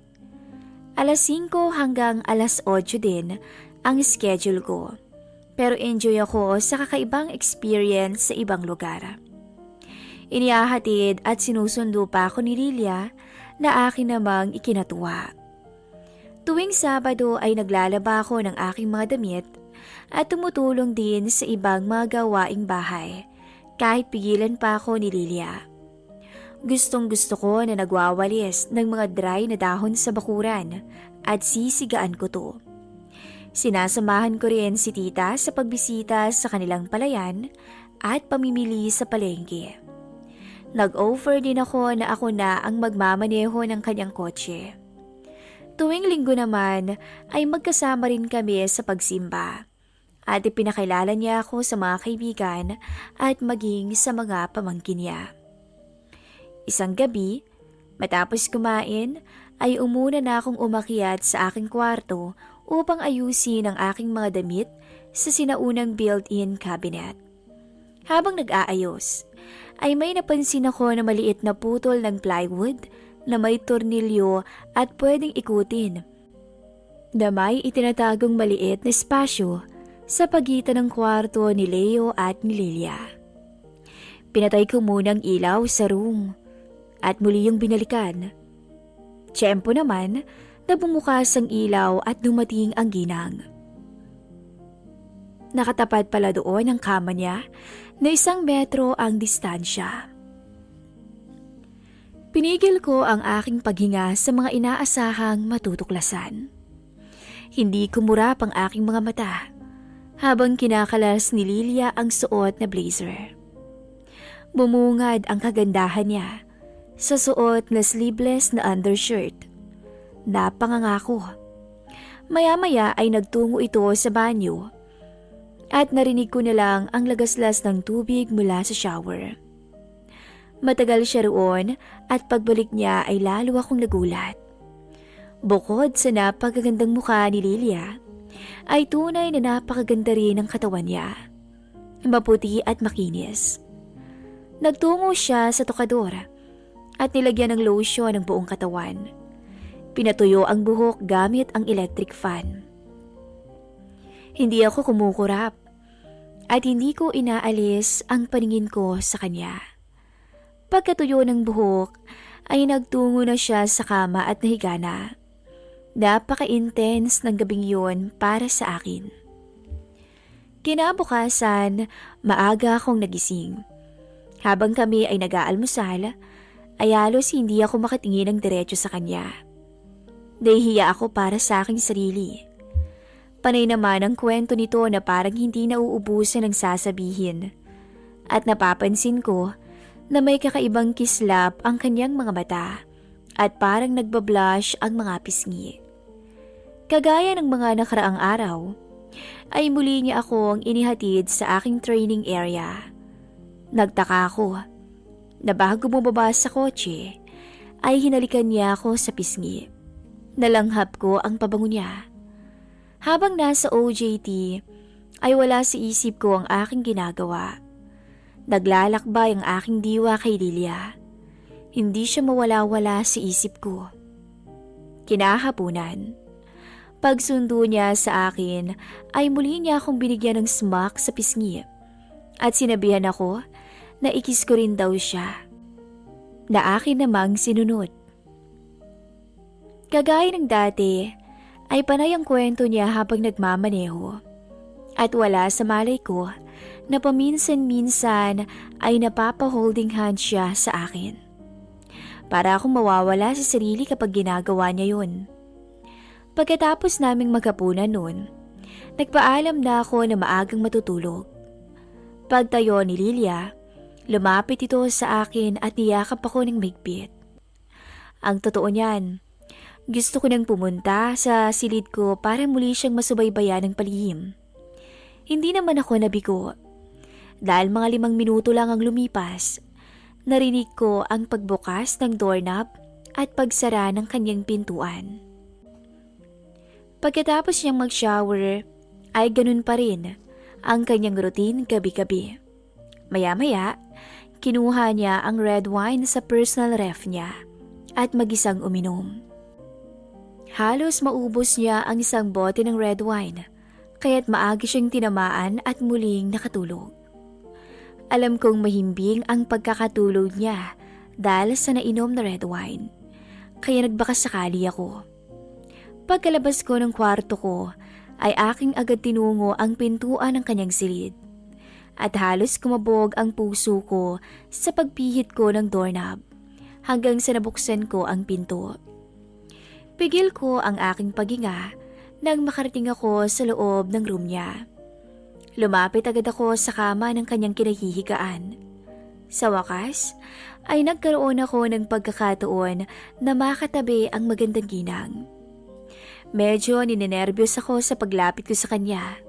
Alas 5 hanggang alas 8 din ang schedule ko. Pero enjoy ako sa kakaibang experience sa ibang lugar. Inihahatid at sinusundo pa ako ni Lilia na akin namang ikinatuwa. Tuwing Sabado ay naglalaba ako ng aking mga damit at tumutulong din sa ibang mga gawaing bahay kahit pigilan pa ako ni Lilia. Gustong gusto ko na nagwawalis ng mga dry na dahon sa bakuran at sisigaan ko to. Sinasamahan ko rin si tita sa pagbisita sa kanilang palayan at pamimili sa palengke. Nag-offer din ako na ako na ang magmamaneho ng kanyang kotse. Tuwing linggo naman ay magkasama rin kami sa pagsimba at ipinakilala niya ako sa mga kaibigan at maging sa mga pamangkin niya. Isang gabi, matapos kumain, ay umuna na akong umakyat sa aking kwarto upang ayusin ang aking mga damit sa sinaunang built-in cabinet. Habang nag-aayos, ay may napansin ako na maliit na putol ng plywood na may tornilyo at pwedeng ikutin, na may itinatagong maliit na espasyo sa pagitan ng kwarto ni Leo at ni Lilia. Pinatay ko munang ilaw sa room at muli yung binalikan. Tiyempo naman na bumukas ang ilaw at dumating ang ginang. Nakatapat pala doon ang kama niya na 1 metro ang distansya. Pinigil ko ang aking paghinga sa mga inaasahang matutuklasan. Hindi kumurap ang aking mga mata habang kinakalas ni Lilia ang suot na blazer. Bumungad ang kagandahan niya sa suot na sleeveless na undershirt Napangangako. Maya-maya ay nagtungo ito sa banyo at narinig ko na lang ang lagaslas ng tubig mula sa shower. Matagal siya roon at pagbalik niya ay lalo akong nagulat. Bukod sa napakagandang mukha ni Lilia, ay tunay na napakaganda rin ang katawan niya. Maputi at makinis. Nagtungo siya sa tokador at nilagyan ng lotion ang buong katawan. Pinatuyo ang buhok gamit ang electric fan. Hindi ako kumukurap at hindi ko inaalis ang paningin ko sa kanya. Pagkatuyo ng buhok ay nagtungo na siya sa kama at nahiga na. Napaka-intense ng gabing yun para sa akin. Kinabukasan, maaga akong nagising. Habang kami ay nag-aalmusal, ay halos hindi ako makatingin ng diretso sa kanya. Nahihiya ako para sa aking sarili. Panay naman ang kwento nito na parang hindi nauubusan ng sasabihin. At napapansin ko na may kakaibang kislap ang kanyang mga mata at parang nagbablush ang mga pisngi. Kagaya ng mga nakaraang araw, ay muli niya akong inihatid sa aking training area. Nagtaka ako na bago bumaba sa kotse, ay hinalikan niya ako sa pisngi. Nalanghap ko ang pabango niya. Habang nasa OJT, ay wala sa isip ko ang aking ginagawa. Naglalakbay ang aking diwa kay Lilia. Hindi siya mawala-wala sa isip ko. Kinahapunan, pagsundo niya sa akin ay muli niya akong binigyan ng smack sa pisngi at sinabihan ako na ikis ko rin daw siya, na akin namang sinunod. Kagaya ng dati, ay panay ang kwento niya habang nagmamaneho at wala sa malay ko na paminsan-minsan ay napapa-holding hand siya sa akin. Para akong mawawala sa sarili kapag ginagawa niya yun. Pagkatapos naming maghapunan noon, nagpaalam na ako na maagang matutulog. Pagtayo ni Lilia, lumapit ito sa akin at niyakap ako ng mahigpit. Ang totoo niyan, gusto ko nang pumunta sa silid ko para muli siyang masubaybayan ng palihim. Hindi naman ako nabigo. Dahil mga 5 minuto lang ang lumipas, narinig ko ang pagbukas ng doorknob at pagsara ng kanyang pintuan. Pagkatapos niyang mag-shower, ay ganun pa rin ang kanyang routine gabi-gabi. Maya-maya, kinuha niya ang red wine sa personal ref niya at mag-isang uminom. Halos maubos niya ang isang bote ng red wine, kaya't maaga siyang tinamaan at muling nakatulog. Alam kong mahimbing ang pagkakatulog niya dahil sa nainom na red wine, kaya nagbakasakali ako. Pagkalabas ko ng kwarto ko, ay aking agad tinungo ang pintuan ng kanyang silid. At halos kumabog ang puso ko sa pagpihit ko ng doorknob hanggang sa nabuksan ko ang pinto. Pigil ko ang aking paghinga nang makarating ako sa loob ng room niya. Lumapit agad ako sa kama ng kanyang kinahihigaan. Sa wakas, ay nagkaroon ako ng pagkakataon na makatabi ang magandang ginang. Medyo ninenervyos ako sa paglapit ko sa kanya.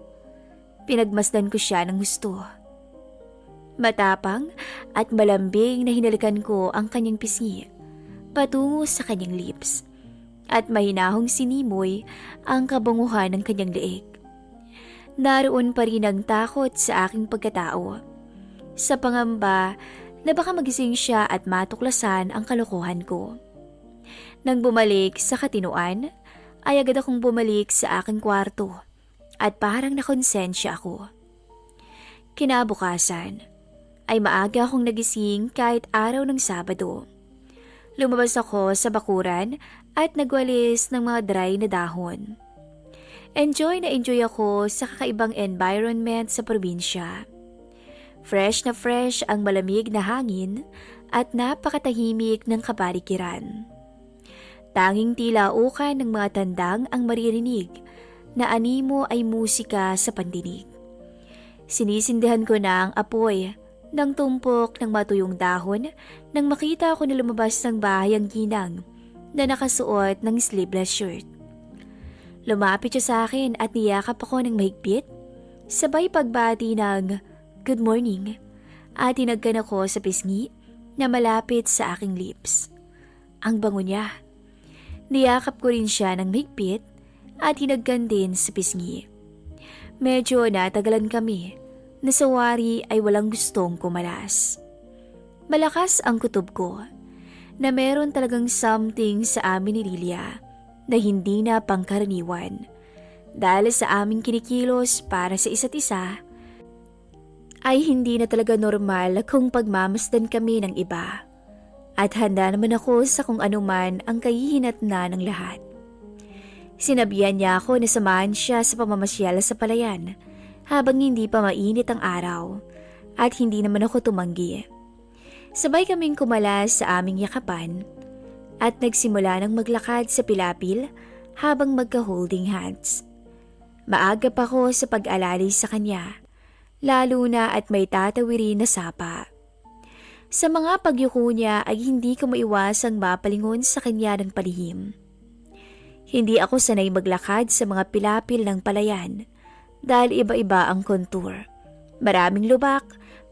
Pinagmasdan ko siya ng gusto. Matapang at malambing na hinalikan ko ang kanyang pisngi patungo sa kanyang lips. At mahinahong sinimoy ang kabanguhan ng kanyang leeg. Naroon pa rin ang takot sa aking pagkatao. Sa pangamba na baka magising siya at matuklasan ang kalokohan ko. Nang bumalik sa katinuan, ay agad akong bumalik sa aking kwarto at parang nakonsensya ako. Kinabukasan, ay maaga akong nagising kahit araw ng Sabado. Lumabas ako sa bakuran at nagwalis ng mga dry na dahon. Enjoy na enjoy ako sa kakaibang environment sa probinsya. Fresh na fresh ang malamig na hangin at napakatahimik ng kapaligiran. Tanging tila ukan ng mga tandang ang maririnig na animo ay musika sa pandinig. Sinisindihan ko na ang apoy ng tumpok ng matuyong dahon nang makita ko na lumabas ng bahay ang ginang na nakasuot ng sleeveless shirt. Lumapit siya sa akin at niyakap ako ng mahigpit, sabay pagbati ng good morning at tinagkan ako sa pisngi na malapit sa aking lips. Ang bango niya. Niyakap ko rin siya ng mahigpit at tinagkan din sa pisngi. Medyo natagalan kami na sa wari ay walang gustong kumalas. Malakas ang kutob ko na meron talagang something sa amin ni Lilia na hindi na pangkaraniwan dahil sa aming kinikilos para sa isa't isa ay hindi na talaga normal kung pagmamasdan kami ng iba at handa naman ako sa kung anuman ang kahihinatnan ng lahat. Sinabihan niya ako na samahan siya sa pamamasyal sa palayan habang hindi pa mainit ang araw at hindi naman ako tumanggi. Sabay kaming kumalas sa aming yakapan at nagsimula ng maglakad sa pilapil habang magka-holding hands. Maaga pa ako sa pag-alali sa kanya, lalo na at may tatawirin na sapa. Sa mga pagyuko niya ay hindi ko maiwasang mapalingon sa kanya ng palihim. Hindi ako sanay maglakad sa mga pilapil ng palayan dahil iba-iba ang kontur. Maraming lubak,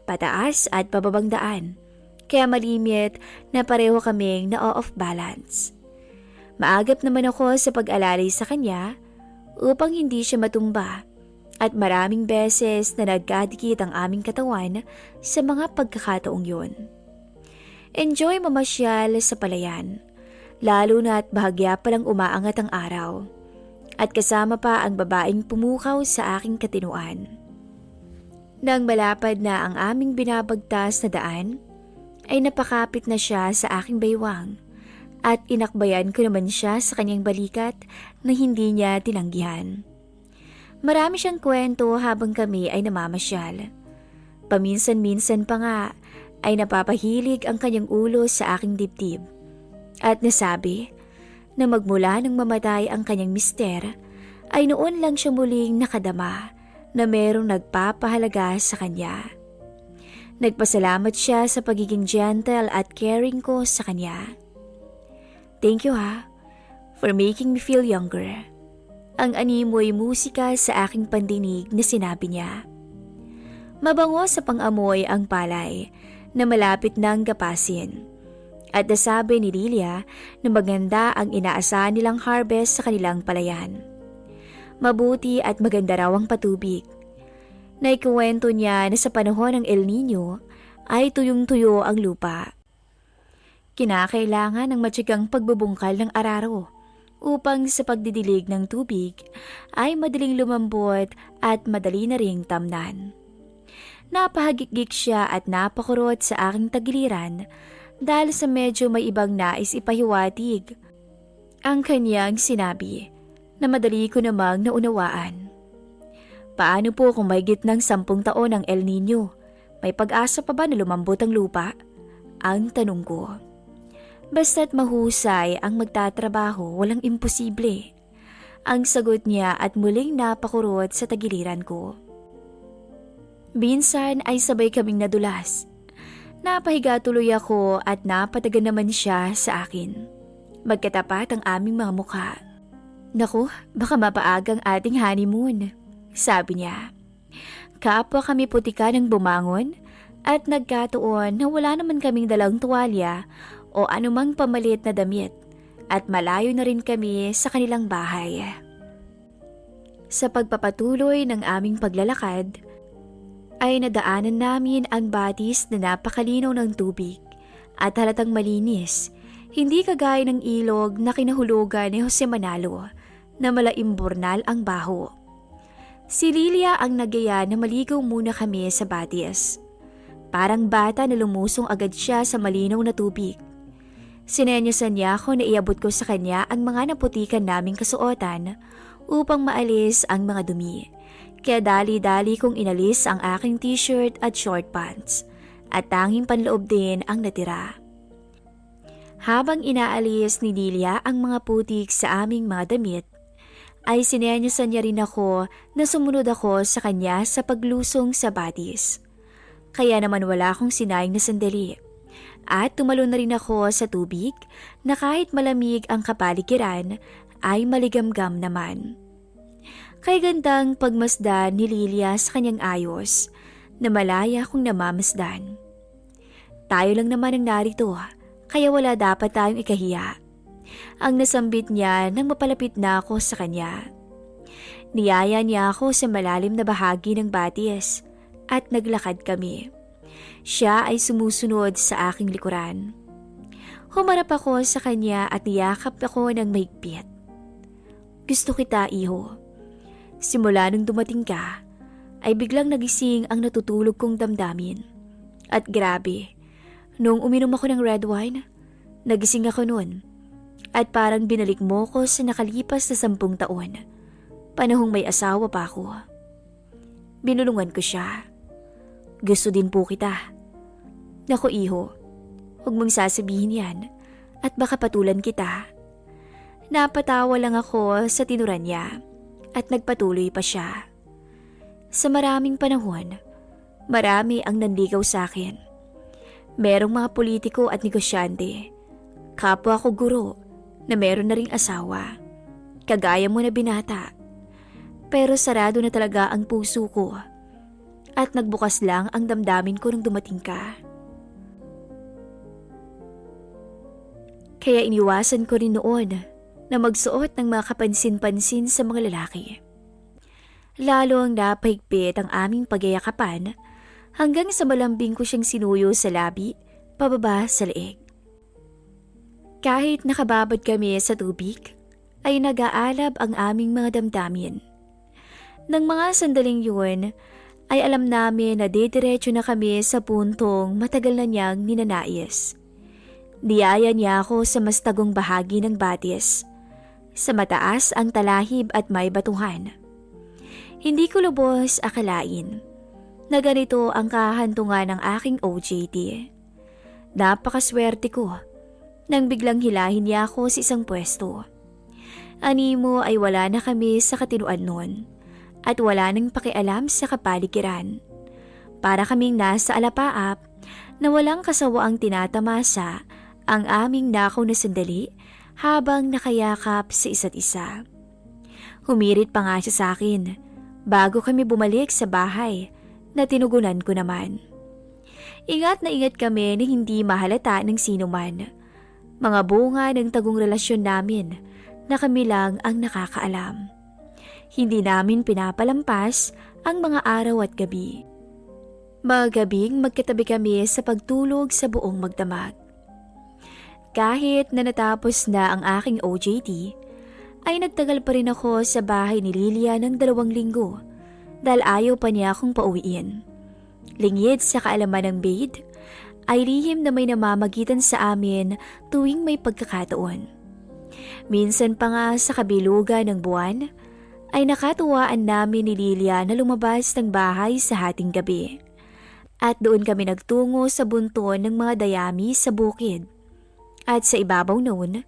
pataas at pababang daan. Kaya malimit na pareho kaming na-off balance. Maagap naman ako sa pag-alalay sa kanya upang hindi siya matumba at maraming beses na nagkadikit ang aming katawan sa mga pagkakataong yun. Enjoy mamasyal sa palayan, lalo na at bahagya palang umaangat ang araw at kasama pa ang babaeng pumukaw sa aking katinuan. Nang malapad na ang aming binabagtas na daan, ay napakapit na siya sa aking baywang at inakbayan ko naman siya sa kanyang balikat na hindi niya tinanggihan. Marami siyang kwento habang kami ay namamasyal. Paminsan-minsan pa nga ay napapahilig ang kanyang ulo sa aking dibdib at nasabi na magmula nang mamatay ang kanyang mister ay noon lang siya muling nakadama na merong nagpapahalaga sa kanya. Nagpasalamat siya sa pagiging gentle at caring ko sa kanya. Thank you for making me feel younger. Ang animoy musika sa aking pandinig na sinabi niya. Mabango sa pang-amoy ang palay na malapit nang gapasin. At nasabi ni Lilia na maganda ang inaasahan nilang harvest sa kanilang palayan. Mabuti at maganda raw ang patubig. Naikuwento niya na sa panahon ng El Nino ay tuyong-tuyo ang lupa. Kinakailangan ng matyagang pagbubungkal ng araro upang sa pagdidilig ng tubig ay madaling lumambot at madali na ring tamnan. Napahagikik siya at napakurot sa aking tagiliran dahil sa medyo may ibang nais ipahiwatig. Ang kanyang sinabi na madali ko namang naunawaan. Paano po kung mahigit ng 10 taon ang El Nino? May pag-asa pa ba na lumambot ang lupa? Ang tanong ko. Basta't mahusay ang magtatrabaho, walang imposible. Ang sagot niya at muling napakurot sa tagiliran ko. Minsan ay sabay kaming nadulas. Napahiga tuloy ako at napatagan naman siya sa akin. Magkatapat ang aming mga mukha. Naku, baka mapaagang ating honeymoon. Sabi niya. Kapwa kami putika ng bumangon at nagkatuon na wala naman kaming dalang tuwalya o anumang pamalit na damit at malayo na rin kami sa kanilang bahay. Sa pagpapatuloy ng aming paglalakad ay nadaanan namin ang batis na napakalinaw ng tubig at halatang malinis, hindi kagaya ng ilog na kinahulugan ni Jose Manalo na malaimburnal ang baho. Si Lilia ang nagaya na maligaw muna kami sa batis. Parang bata na lumusong agad siya sa malinaw na tubig. Sinenyasan niya ako na iabot ko sa kanya ang mga naputikan naming kasuotan upang maalis ang mga dumi. Kaya dali-dali kong inalis ang aking t-shirt at short pants at tanging panloob din ang natira. Habang inaalis ni Lilia ang mga putik sa aming mga damit, ay sinenyasan niya rin ako na sumunod ako sa kanya sa paglusong sa batis. Kaya naman wala akong sinayang na sandali At tumalon na rin ako sa tubig na kahit malamig ang kapaligiran ay maligamgam naman. Kay gandang pagmasdan ni Lilia sa kanyang ayos na malaya kong namamasdan. Tayo lang naman ang narito, kaya wala dapat tayong ikahiya. Ang nasambit niya nang mapalapit na ako sa kanya. Niyaya niya ako sa malalim na bahagi ng batis at naglakad kami. Siya ay sumusunod sa aking likuran. Humarap ako sa kanya at niyakap ako ng mahigpit. Gusto kita, iho. Simula nung dumating ka, ay biglang nagising ang natutulog kong damdamin. At grabe, nung uminom ako ng red wine, nagising ako noon. At parang binalik mo ko sa nakalipas na 10 taon. Panahong may asawa pa ako. Binulungan ko siya. Gusto din po kita. Naku, iho, huwag mong sasabihin yan at baka patulan kita. Napatawa lang ako sa tinuran niya at nagpatuloy pa siya. Sa maraming panahon, marami ang nanligaw sa akin. Merong mga politiko at negosyante, kapwa ko guro na meron na ring asawa, kagaya mo na binata. Pero sarado na talaga ang puso ko at nagbukas lang ang damdamin ko nung dumating ka. Kaya iniwasan ko rin noon na magsuot ng mga kapansin-pansin sa mga lalaki. Lalo ang napahigpit ang aming pagyayakapan hanggang sa malambing ko siyang sinuyo sa labi, pababa sa leeg. Kahit nakababad kami sa tubig, ay nag-aalab ang aming mga damdamin. Nang mga sandaling yun, ay alam namin na didiretso na kami sa puntong matagal na niyang ninanais. Niyaya niya ako sa mas tagong bahagi ng batis. Sa mataas ang talahib at may batuhan. Hindi ko lubos akalain na ganito ang kahantungan ng aking OJT. Napakaswerte ko nang biglang hilahin niya ako sa isang pwesto. Animo ay wala na kami sa katinuan noon at wala nang pakialam sa kapaligiran. Para kaming nasa alapaap na walang kasawaang tinatamasa ang aming nakaw na sandali habang nakayakap sa isa't isa. Humirit pa nga siya sa akin bago kami bumalik sa bahay na tinugunan ko naman. Ingat na ingat kami na hindi mahalata ng sino man. Mga bunga ng tagong relasyon namin na kami lang ang nakakaalam. Hindi namin pinapalampas ang mga araw at gabi. Mga gabing magkatabi kami sa pagtulog sa buong magdamag. Kahit na natapos na ang aking OJT, ay nagtagal pa rin ako sa bahay ni Lilia ng 2 linggo dahil ayaw pa niya akong pauwiin. Lingid sa kaalaman ng maid, ay lihim na may namamagitan sa amin tuwing may pagkakataon. Minsan pa nga sa kabilugan ng buwan, ay nakatuwaan namin ni Lilia na lumabas ng bahay sa hating gabi. At doon kami nagtungo sa bunton ng mga dayami sa bukid. At sa ibabaw noon,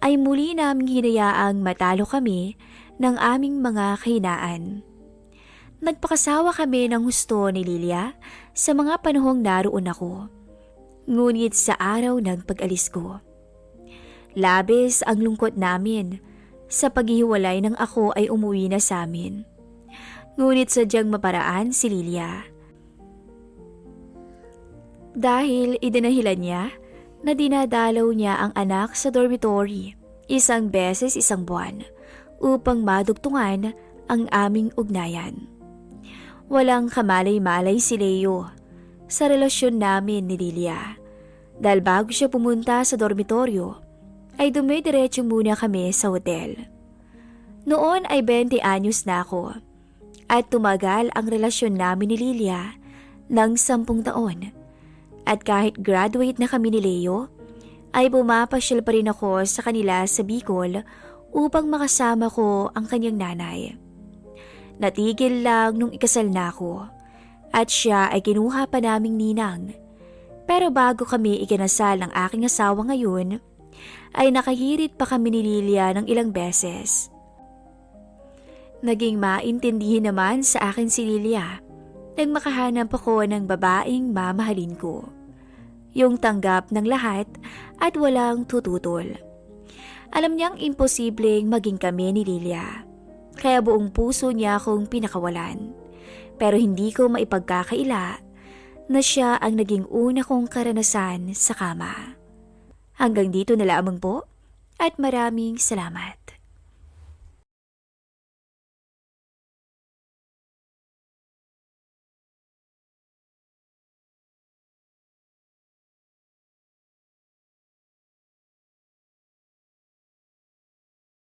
ay muli naming hinayaang matalo kami ng aming mga kahinaan. Nagpakasawa kami ng husto ni Lilia sa mga panahong naroon ako. Ngunit sa araw ng pag-alis ko, labis ang lungkot namin sa paghihiwalay ng ako ay umuwi na sa amin. Ngunit sadyang maparaan si Lilia. Dahil idinahilan niya na dinadalaw niya ang anak sa dormitory 1 beses 1 buwan upang madugtungan ang aming ugnayan. Walang kamalay-malay si Leo sa relasyon namin ni Lilia. Dahil bago siya pumunta sa dormitoryo, ay dumidiretso muna kami sa hotel. Noon ay 20 anyos na ako at tumagal ang relasyon namin ni Lilia ng 10 taon. At kahit graduate na kami ni Leo, ay bumapasyal pa rin ako sa kanila sa Bicol upang makasama ko ang kanyang nanay. Natigil lang nung ikasal na ako at siya ay kinuha pa naming ninang. Pero bago kami ikinasal ng aking asawa ngayon, ay nakahirit pa kami ni Lilia ng ilang beses. Naging maintindihin naman sa akin si Lilia nang makahanap ako ng babaeng mamahalin ko. yung tanggap ng lahat at walang tututol. Alam niyang imposibleng maging kami ni Lilia, kaya buong puso niya akong pinakawalan. Pero hindi ko maipagkakaila na siya ang naging una kong karanasan sa kama. Hanggang dito na lamang po at maraming salamat.